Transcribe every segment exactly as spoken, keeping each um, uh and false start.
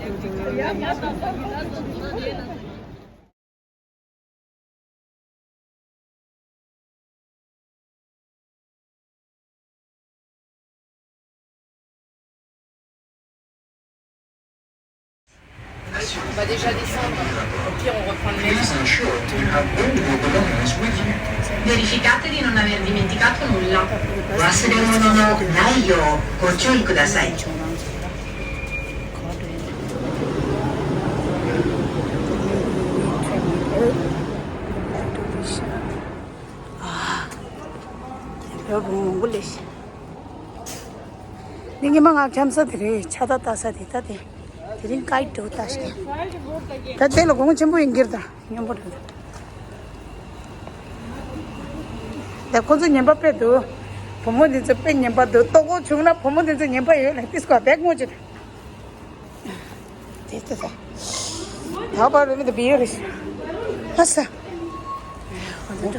On va déjà descendre. Au pire, on reprend le même. Verificate di non aver dimenticato nulla. 忘れ物のないようご注意ください。 ནི་ཉི་མ་ང་འཁྱམ་ས་དེ་རེད། ཆ་ད་ལྟ་ས་དེ་ད་དེ་དེ་རིང་སྐད་འགྲོ་ད་ཤེ། ད་དེ་ལ་གོང་ཆེན་པོ་ཡིན་གྱི་རེད། ད་སྙན་པོ་རེད། ད་ཁོ་ཚོ་ཉན་པ་དཔེ་འདུག་བུ་མོ་འདི་ཚོ་དཔེ་ཉན་པ་འདུག་ལྟོ་གོས་བྱུང་ན་བུ་མོ་འདི་ཚོ་ཉན་པ་ཡོད་ལ་ཏིས་ཀོ་བེག་ངོ་ཅི། དེ་ལྟ་ས། ད་པར་མི་དུ་བི་ཡོད་རེད། ཨ་ས། ཚང་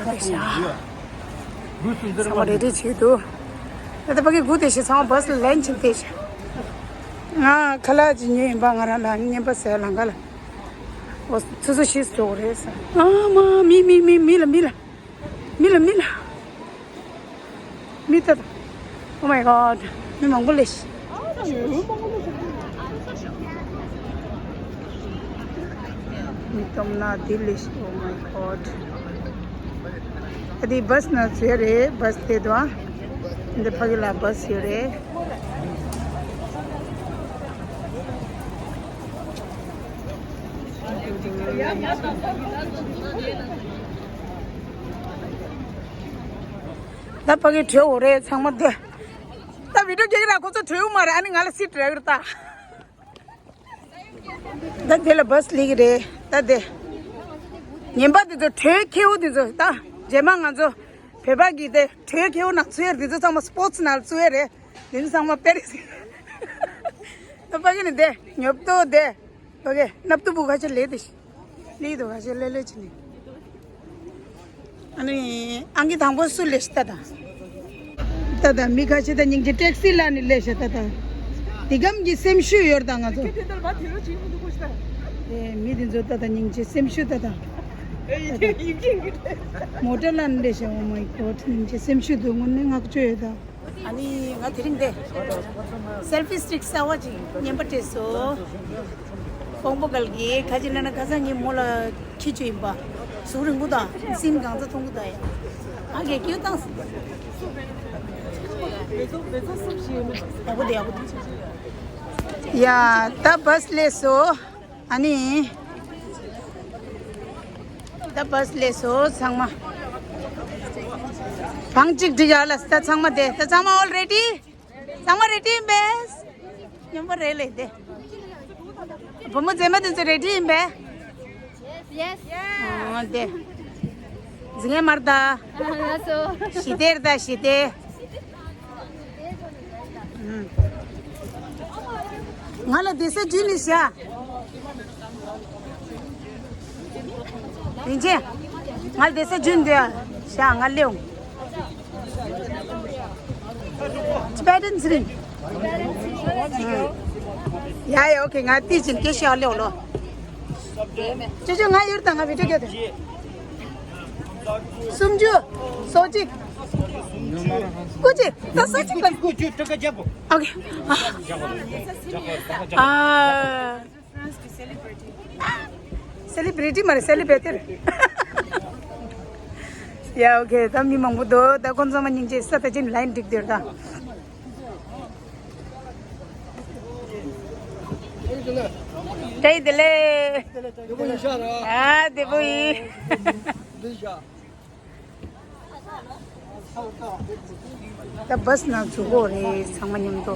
མ་རེ་རེ་བྱེད་དུ། ད་ལྟ་ཕ་གི་སྒུག་བསྡད་ཤག་ཚང་མ་བཱས་ལ་ལན་ཕྱིན་བསྡད་ཤག་ང་ཁ་ལག་ཅིག་ཉོས་ཡིན་པ། ང་རང་ལ་ཉན་པ་ཟས་ལང་ཀ་ལ། འོ་ཚོ་ཚོ་ཤིས་འགྲོ་གི་རེད་ས། ཨ་མ་མི་མི་མི་མི་ལ་མི་ལ། མི་ལ་མི་ལ། མི་ལྟ་དང་། Oh my god. མི་མང་པོ་ལས། མི་སྟོང་ན་དེ་ལས། Oh my god. ཨ་དེ་བཱས་ནང་ཚུད་རེད། བཱས་དེ་དུ་ཨ། འདི་ཕ་གི་ལ་བཱས་ཡོད་རེད། ད་ཕ་གི་བྲོས་འོ་རེད་ཚང་མ་དེ། ད་བི་ཌིའོ་རྒྱག་གི་ར་ཁོ་ཚོ་བྲོས་འོ་མ་རེད། ཨ་ནི་ང་ལ་སི་ཊི་རག་གི་རེད་ད། ད་དེ་ལ་བཱས་སླེབས་ཀྱི་རེད་ད་དེ། ཉན་པ་དེ་ཚོ་བྲོས་ཁེའུ་དེ་ཚོ་ད། རྗེས་མ་ང་ཚོ་བོད་པ་གི་དེ་བྲོས་ཁེའུ་ནང་ཚུད་ཡ་དེ་ཚོ་ཚང་མ་སི་པོར་ཊི་ནང་ཚུད་ཡ་རེད། དེ་ཚོ་ཚང་མ་པེ་རི་སི། ད་ཕ་གི་ནི་དེ་ཉོབ་ཏོ་དེ། ཕ་གི་སྣབས་ཏུ་བུ་ཁ་ཆེ་ལེ་དེ་ཤི། ལི་དོ་ག་ཤེ་ལེ་ལེ་ཆི་ནི། ཨ་ནི་ཨང་ཀི་དང་པོ་སུ་ལེ་ཤི་ད་ད། ད་ད་མི་ཁ་ཤེ་ད་སྙིང་རྗེ་ཊེག་སི་ལ་ནི་ལེ་ཤི་ད་ད། དེ་གམ་གྱི་སེམས་ཤུགས་ཡོར་ད་ང་ཚོ། ཨེ་མི་དེ་ཚོ་ད་ད་སྙིང་རྗེ་སེམས་ཤུགས་ད་ད། མོ་ཊ་ལ་ནི་ལེ་ཤི། Oh my god. སྙིང་རྗེ་སེམས་ཤུགས་དུ་དངོས་གནས་བསྔགས་བརྗོད་ཡོད་ད། ཨ་ནི་ང་དེ་རིང་དེ་སེལ་ཕི་སི་ཊིག་གསར་བ་ཅིག་རྔན་པ་སྤྲད་སོང་། ཀོང་པོ་གལ་གྱི་ཁ་ཅིག་ན་ན་ཁ་སང་ངའི་མོ་ལ་ཁྱི་ཆུ་ཡིན་པ། གཟུགས་རིང་པོ་དང་སིན་གང་ཚ་མཐོང་གི་ད་ཡ། ཨ་གེ་ཀྱུ་བཏང་སོང་། ཡག་པོ་དེ་ཡག་པོ་དེ། ཡ་ད་བཱས་སླེབས་སོང་། ཨ་ནི། ད་བཱས་སླེབས་སོང་ཚང་མ། བང་གཅིག་སྒྲིག་ཡ་ལ་ད་ཚང་མ་དེ་ད་ཚང་མ་ཨོལ་རེ་ཌི། ཚང་མ་རེ་ཌི་ཡིན་པས། མཉམ་པོ་རེད་ལེ་དེ། བུ་མོ་མཛེས་མ་དེ་ཚོ་རེ་ཌི་ཡིན་པས། ཡེ་སི། ཨོ་དེ། ཟིང་ངེ་མར་ད། ལགས་སོ། ཞི་བདེར་ད་ཞི་བདེ། ང་ལ་བསྡད་ས་རྒྱུན་ནས་བཞག་རིན་ཆེན། ང་ལ་བསྡད་ས་རྒྱུན་དུ་བཞག་ང་སླེབས། ཊི་བེ་ཊན་ཚེ་རིང་། ཡ་ཡ་ཨོ་ཁེ། ང་ཏི་ཅིན་སྐད་ཤེས་ཨ་ལེའོ་ལོ། ཅོ་ཅོ་ང་ཡུར་དང་ང་བི་ཌིའོ་རྒྱག་དང་། སུམ་ཅུ། སོ་གཅིག་ཀུ་ཅི། ད་སོ་གཅིག་ལ། ཨོ་ཁེ། ཨ། སེ་ལི་བྷི་རི་ཊི་མ་རེད། སེ་ལི་བྷི་རི་ཊི་རེད། ཡ་ཨོ་ཁེ། ད་མི་མང་པོ་འདུག་ད་ཁོང་ཚང་མ་སྙིང་རྗེ་ས་ད་ཅིན་ལའིན་འགྲིག་སྡོད་ད། བཀྲ་ཤིས་བདེ་ལེགས། ཨ་བདེ་པོ་ཡིན། ད་བཱས་ནང་འཛུལ་གོ་རེད་ཚང་མ་མཉམ་དུ།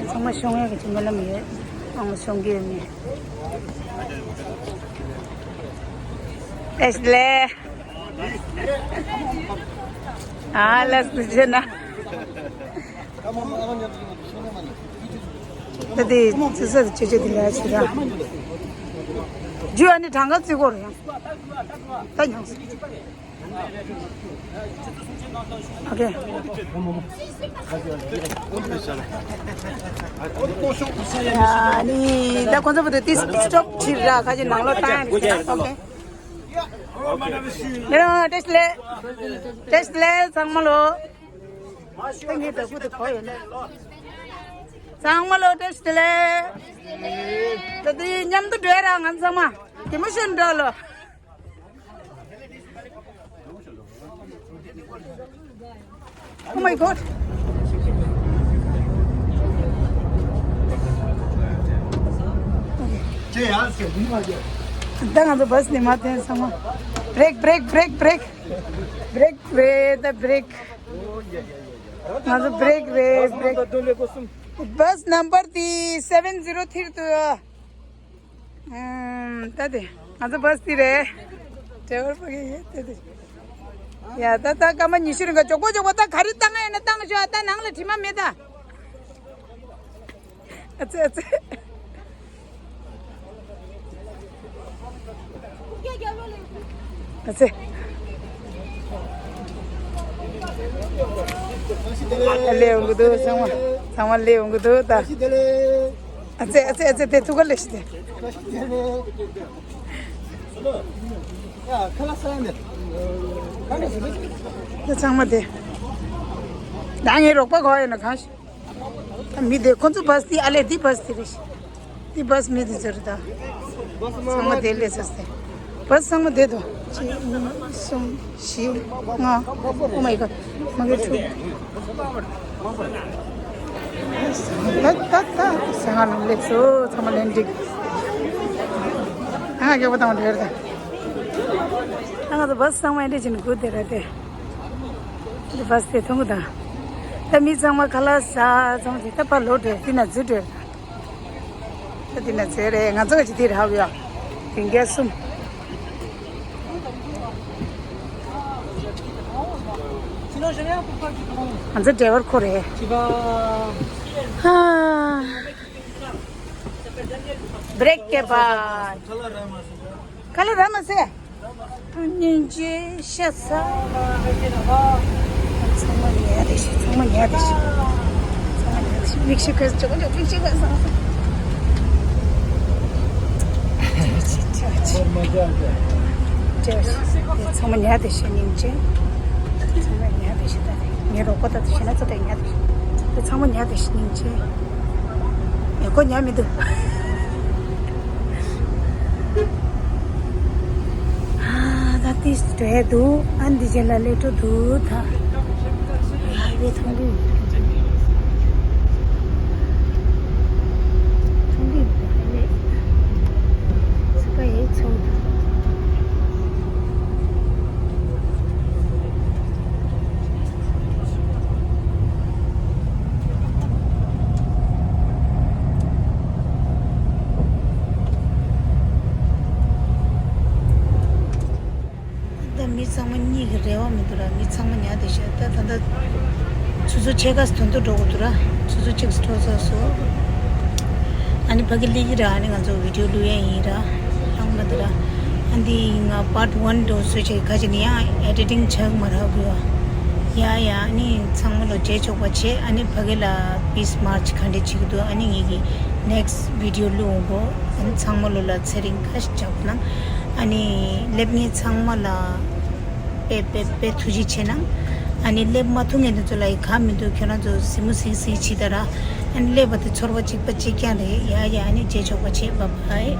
ཚང་མ་ཤོང་ཡག་གི་ཅིག་སྨོན་ལམ་ཡོད། ཚང་མ་ཤོང་གི་ཡོད་མེད། ཨེ་ལེ། ཨ་ལས་དུ་ཆེ་ན། ད་དེ་ཚེ་ས་ཆེ་ཆེ་དེ་ལས་ཆེ་ར། རྒྱུ་ཨ་ནི་གྲངས་ཀ་བརྩི་གོ་རེད་ཡང་། ད་ཉོ། ཨོ་ཁེ། ཡ་ནི་ད་ཁོང་ཚོ་བུ་དུ་ཏིས་སི་ཊོབ་ཁྲིར་ར་ཁ་ཅིག་ནང་ལོགས་བཏང་ཡ་རེད། ཨོ་ཁེ། ལེ་ཊེ་སི་ལེ། ཊེ་སི་ལེ་ཚང་མ་ལོ། ད་ངས་ད་བུ་དུ་གོ་ཡོད་ན། ཚང་མ་ལོ་ཊེ་སི་ལེ། ད་དེ་མཉམ་དུ་འགྲོ་ཡ་ར་ང་ཚང་མ། དེ་མོ་ཤོད་འགྲོ་ལོ། Oh my God. ད་ང་ཚོ་བྷ་སི་ནས་མར་ཐོན་སོང་ང་། བྷི་རེག་བྷི་རེག་བྷི་རེག་བྷི་རེག་བྷི་རེག་རེད་ད་བྷི་རེག་ང་ཚོ་བྷི་རེག་རེད་བྷི་རེག་བྷ་སི་ནམ་བར་དེ་སེ་བེན་ཛི་རོ་ཐིར་དུ། ཨུམ། ད་དེ་ང་ཚོ་བྷ་སི་དེ་རེད། ཌ་རའི་ཝར་ཕ་གི་ཡེ་ད་དེ། ཡ་ད་ད་སྐར་མ་ཉི་ཤུ་རིང་ག་མགྱོགས་པོ་མགྱོགས་པོ་ད་ག་རེ་བཏང་ཡིན་ན་བཏང་ཤོག་ད་ནང་ལ་དྲི་མ་མེད་ད། ཨ་ཙི་ཨ་ཙི། ཨ་ཙི། ཨ་ལས་འོང་གི་འདུག་ཚང་མ་ཚང་མ་ལས་འོང་གི་འདུག་ད། ཨ་ཙི་ཨ་ཙི་ཨ་ཙི་དེ་ཐུག་ག་ལས་ཤི་དེ། ད་ཚང་མ་དེ། ད་ངའི་རོགས་པ་གོ་ཡོད་ན་གང་ཞིག་ད་མི་དེ་ཁོ་ཚོ་བྷ་སི་དེ་ཨ་ལས་འདི་བྷ་སི་དེ་རེད་ཤག་འདི་བྷ་སི་མི་དེ་ཚོ་རེད་ད། ཚང་མ་དེ་སླེབས་ཚར་སྟེ། བྷ་སི་ཚང་མ་དེ་དང་། གཅིག་གཉིས་གསུམ་བཞི་ལྔ། Oh my God. མ་གི་དྲུག་ད་ད་ད་ཟ་ཁང་ནང་སླེབས་སོང་། ཚང་མ་ལན་འགྲིག་ཨ་མགྱོགས་པོ་བཏང་བ་དེ་རེད་ད། ད་ང་ཚོ་བྷ་སི་ཚང་མ་འདི་བཞིན་སྒུག་བསྡད་རེད་དེ། འདི་བྷ་སི་དེ་མཐོང་གི་ད། ད་མི་ཚང་མ་ཁ་ལག་ཟ་ཚང་མ་དེ་ད་ཕར་ལོག་འགྲོ་དེ་ན་འཛུལ་འགྲོ། ད་དེ་ན་འཛུལ་རེད། ང་ཚོ་ག་ཅིག་དེ་རག་ཡོད། བདུན་བརྒྱ་གསུམ། ང་ཚོ་ཌ་རའི་ཝར་ཁོ་རེད། ཧ། བྷི་རེག་སྐྱེལ་བ། ཁ་ལག་རག་མ་སོང་། སྙིང་རྗེ་ཤ་ཚ། ཚང་མ་ཉལ་རེ་ཞིག་ཚང་མ་ཉལ་རེ་ཞིག་ཚང་མ་ཉལ་རེ་ཞིག་མིག་ཤེལ་ཁོས་ཅོག་ཅོག་མིག་ཤེལ་ཁོས་སང་སང་། ཚང་མ་ཉལ་རེ་ཞིག་སྙིང་རྗེ། ཚང་མ་ཉལ་རེ་ཞིག་ད་ངའི་རོགས་པ་ད་དེ་བྱས་ན་ཚོ་དེ་ཉལ་རེ་ཞིག་ཚང་མ་ཉལ་རེ་ཞིག་སྙིང་རྗེ། ཡ་ཁོ་ཉལ་མི་འདུག་ཨ་ད་ཏིས་འགྲོ་ཡ་འདུག་ཨ་འདི་རྗེས་ལ་ལས་འགྲོ་འདུག་ད་ཡ་ཡོད་མཐོང་གི་མཐོང་གི་ཡོད་ད་ལས་ཚིག་པ་ཡོད་ཚོང་། ད་མི་ཚང་མ་གཉིད་ཀྱི་རེ་བ་མི་འདུག་ར། མི་ཚང་མ་ཉལ་བསྡད་ཤག་ད་ད་ད་ཆུ་ཚོད་ཕྱེད་ཀ་དོན་དུ་འགྲོ་དགོས་འདུག་ར། ཆུ་ཚོད་གཅིག་འགྲོ་ཚར་སོང་། ཨ་ནི་ཕ་གི་ལི་གི་ར། ཨ་ནི་ང་ཚོ་བི་ཌིའོ་བླུག་ཡ་ཡིན་ར། ཧང་མ་འདུག་ར། ཨ་འདི་ང་པཱར་ཊི་ཝན་འགྲོ་བཟོས་བྱས་ཁ་ཅིག་ནི་ཡང་ཨེ་ཌི་ཊིང་བྱེད་མ་རག་གི་ཡ། ཡ་ཡ། ཨ་ནི་ཚང་མ་ལོ་རྗེས་ཆོག་པ་བྱེད། ཨ་ནི་ཕ་གི་ལ་པིས་མར་ཆི་ག་འདྲ་བྱེད་ཀྱི་འདུག་ཨ་ནི་ངེད་ཀྱི་ནེག་སི་ཊི་བི་ཌིའོ་བླུག་འོང་གོ་ཨ་ནི་ཚང་མ་ལོ་ལ་ཚེ་རིང་བཀྲ་ཤིས་བྱ་དགོས་ན། ཨ་ནི་སླེབས་མཁན་ཚང་མ་ལ་དཔེ་དཔེ་དཔེ་ཐུགས་རྗེ་ཆེ་གནང་། ཨ་ནི་སླེབས་མ་ཐུབ་མཁན་དེ་ཚོ་ལ་ཡི་ག་མི་འདུག་ཁྱོད་རང་ཚོ་གཟིགས་མོ་གཟིགས་གཟིགས་བྱེད་ད་ར། ཨ་ནི་སླེབས་པ་དེ་ཚོར་བ་གཅིག་པ་གཅིག་རྐྱང་རེད་ཡ་ཡ། ཨ་ནི་རྗེས་ཆོག་པ་བྱེད། བཱའི་བཱའི།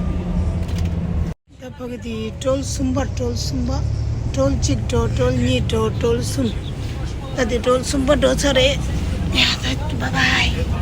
ད་ཕ་གི་དེ་ཊོལ་གསུམ་པ་ཊོལ་གསུམ་པ། ཊོལ་གཅིག་འགྲོ། ཊོལ་གཉིས་འགྲོ། ཊོལ་གསུམ། ད་དེ་ཊོལ་གསུམ་པ་འགྲོ་ཚར་རེད་ཡ། ད་བཱའི་བཱའི།